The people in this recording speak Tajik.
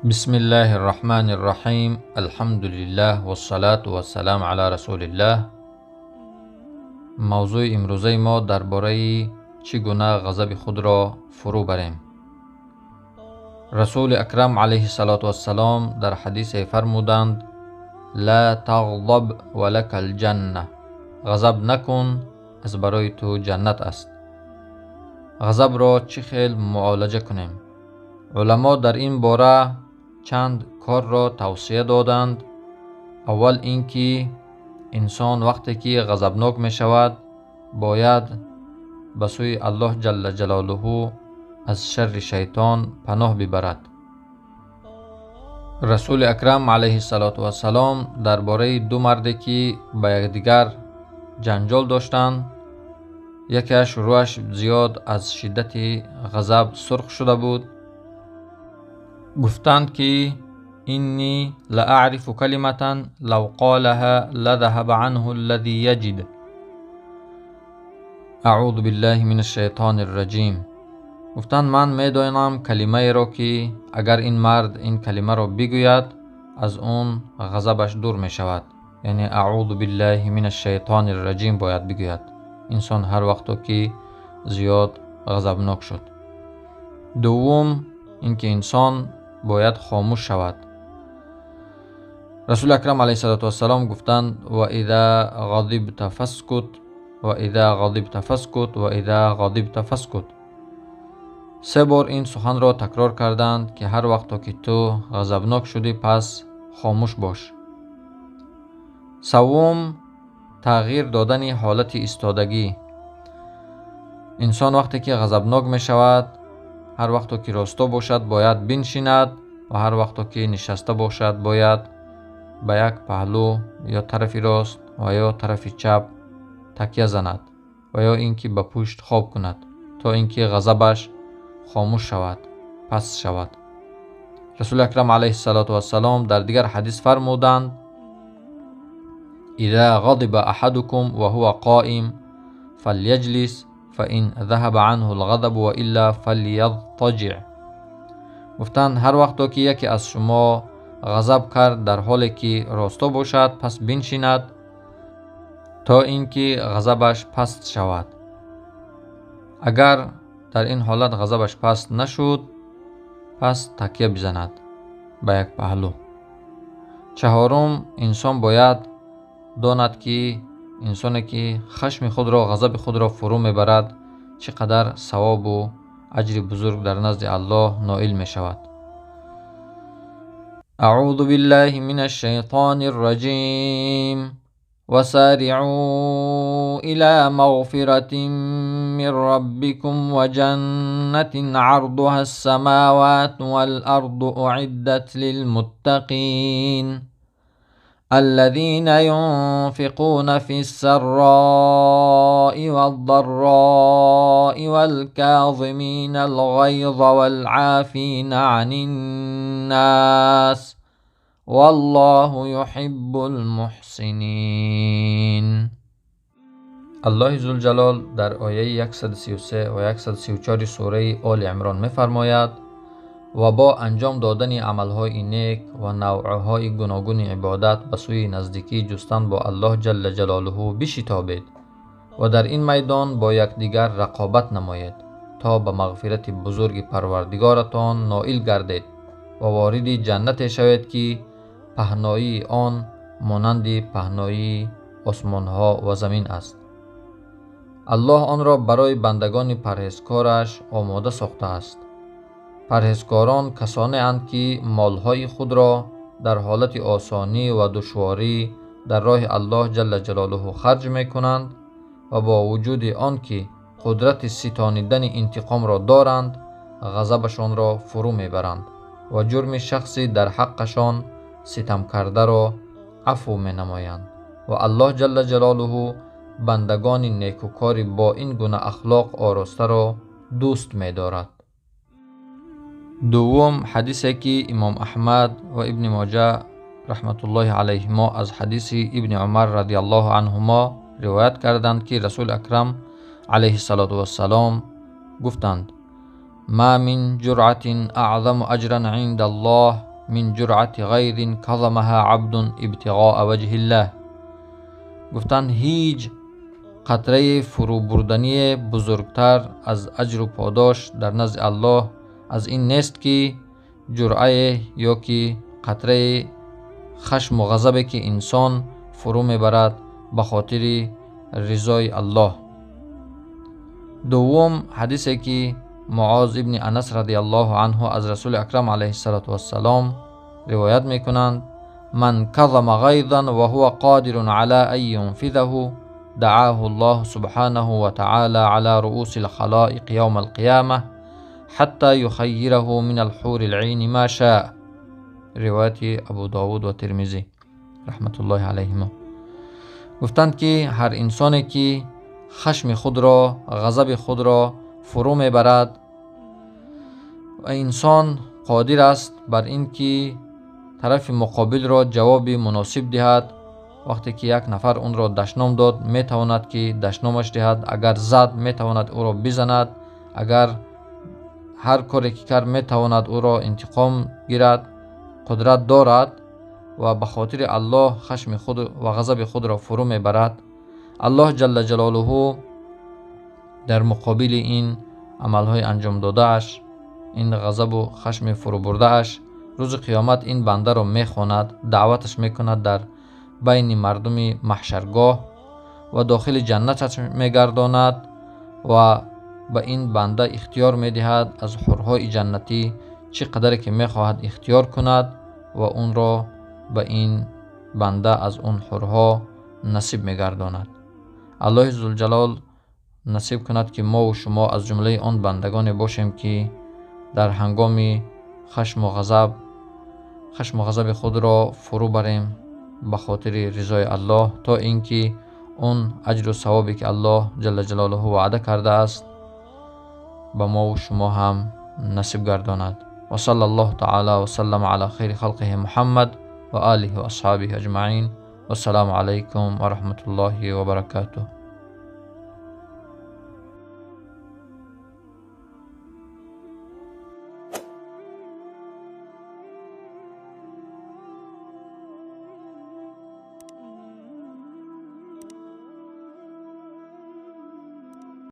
Бисмиллаҳи рраҳмани рраҳим. Алҳамдулиллаҳ вассалату вассалам ала расулиллаҳ. Мавзӯи имрӯзаи мо дар бораи чӣ гуна ғазаби худро фурӯ барем. Расули акрам алайҳиссалоту вассалом дар ҳадисе фармуданд: ла тағдаб ва лака алҷанна. Ғазаб накун, аз барои ту ҷаннат аст. Ғазабро чӣ хел муолаҷа кунем? Уламо дар ин бора чанд корро тавсия доданд. Аввал ин ки инсон вақте ки ғазабнок мешавад, бояд ба сӯи Аллоҳ ҷалла ҷалолуҳу аз шарри шайтон паноҳ бибарад. Расули акрам алайҳиссалоту вассалом дар бораи ду марде ки ба якдигар ҷанҷол доштанд, якеаш рӯяш зиёд аз шиддати ғазаб сурх шуда буд, гуфтанд ки инни ла аърифу калиматан лав қолаҳа ладаҳаба анҳу аллази яҷид. Аъузу биллаҳи мин ашшайтони рраҷим. Гуфтанд: ман медонам калимаеро ки агар ин мард ин калимаро бигӯяд, аз он ғазабаш дур мешавад. Яъне аъузу биллаҳи мин ашшайтони рраҷим бояд бигӯяд инсон ҳар вақто ки зиёд ғазабнок шуд. Дуввум ин ки инсон бояд хомӯш шавад. Расули акрам алайҳиссалоту вассалом гуфтанд: ва иза ғадибта фаскут, ва иза ғадибта фаскут, ва иза ғадибта фаскут. Се бор ин суханро такрор карданд ки ҳар вақто ки ту ғазабнок шудӣ, пас хомӯш бош. Саввум, тағйир додани ҳолати истодагӣ. Инсон вақте ки ғазабнок мешавад, ҳар вақто ки росто бошад, бояд биншинад ва ҳар вақто ки нишаста бошад, бояд ба як паҳлӯ ё тарафи рост ва ё тарафи чап такя занад ва ё ин ки ба пушт хоб кунад, то ин ки ғазабаш хомӯш шавад, паст шавад. Расули акрам алайҳиссалоту вассалом дар дигар ҳадис фармуданд: иза ғадиба аҳадукум ва ҳува қоим фалйаҷлис фаин заҳаба анҳу алғадабу ва илла фалйазтаҷиъ. Гуфтанд: ҳар вақто ки яке аз шумо ғазаб кард дар ҳоле ки росто бошад, пас биншинад то ин ки ғазабаш паст шавад. Агар дар ин ҳолат ғазабаш паст нашуд, пас такя бизанад ба як паҳлӯ. Чаҳорум, инсон бояд донад ки инсоне ки хашми худро, ғазаби худро фурӯ мебарад, чӣ қадар савобу аҷри бузург дар назди Аллоҳ ноил мешавад. Аъузу биллаҳи мин ашшайтони рраҷим. Васариъу ила мағфиратин мин раббикум ва ҷаннатин ъардуҳа ассамавату вал арду уиддат лилмуттақин аллазина юнфиқуна фиссаррои ваддаррои валказимина алғайза валъофина ъаниннас валлоҳу юҳиббул муҳсинин. Аллоҳи зулҷалол дар ояи 133 ва 134 сураи Оли Имрон мефармояд: ва бо анҷом додани амалҳои нек ва навъҳои гуногуни ибодат ба сӯи наздикӣ ҷустан бо Аллоҳ ҷалла ҷалолуҳу бишитобед ва дар ин майдон бо якдигар рақобат намоед, то ба мағфирати бузурги Парвардигоратон ноил гардед ва вориди ҷаннате шавед ки паҳноии он монанди паҳноии осмонҳо ва замин аст. Аллоҳ онро барои бандагони парҳезкораш омода сохтааст. Парҳезкорон касонеанд ки молҳои худро дар ҳолати осонӣ ва душворӣ дар роҳи Аллоҳ ҷалла ҷалолуҳу харҷ мекунанд ва бо вуҷуди он ки қудрати ситонидани интиқомро доранд, ғазабашонро фурӯ мебаранд ва ҷурми шахси дар ҳаққашон ситамкардаро афву менамоянд. Ва Аллоҳ ҷалла ҷалолуҳу бандагони некукори бо ин гуна ахлоқ оростаро дӯст медорад. Дуввум ҳадисе ки имом Аҳмад ва Ибни Моҷа раҳматуллоҳи алайҳимо аз ҳадиси Ибни Умар радиаллоҳу анҳумо ривоят карданд ки Расули акрам алайҳиссалоту вассалом гуфтанд: ма мин ҷуръатин аъзаму аҷран ъинда Аллоҳ من جرعة غيظ كظمها عبد ابتغاء وجه الله. گفتند هیچ قطره فرو بردنی بزرگتر از اجر و پاداش در نزد الله از این نیست که جرعه یا که قطره خشم و غضبی که انسان فرو میبرد به خاطر رضای الله. دوم حدیثی که معاذ ابن انس رضی الله عنه از رسول اکرم علیه الصلاة والسلام روایت میکنند: من كظم غيظا وهو قادر على أن ينفذه دعاه الله سبحانه وتعالى على رؤوس الخلائق يوم القيامة حتى يخيره من الحور العين ما شاء. روایت ابو داود و ترمذی رحمت الله علیهما. گفتند که هر انسانی که خشم خود را، غضب خود را فرو میبرد و انسان قادر است بر اینکه طرف مقابل را جواب مناسب دهد، وقتی که یک نفر اون را دشنام داد میتواند که دشنامش دهد، اگر زد میتواند او را بزند، اگر هر کاری که کرد میتواند او را انتقام گیرد، قدرت دارد و به خاطر الله خشم خود و غضب خود را فرو میبرد. الله جل جلاله در مقابل این عملهای انجام داده‌اش، این غضب و خشم فرو برده‌اش، روز قیامت این بنده را میخواند، دعوتش میکند در بین مردم محشرگاه و داخل جنتش میگرداند و به این بنده اختیار میدهد از حورهای جنتی چه قدری که میخواهد اختیار کند و اون را به این بنده از اون حورها نصیب میگرداند. الله ذوالجلال نصیب کند که ما و شما از جمله آن بندگان باشیم که در هنگام خشم و غضب خود را فرو بریم به خاطر رضای الله، تا اینکه اون اجر و ثوابی که الله جل جلاله وعده کرده است به ما و شما هم نصیب گرداند. و صلی الله تعالی و سلم علی خیر خلقه محمد و آله و اصحابه اجمعین. و السلام علیکم و رحمت الله و برکاته.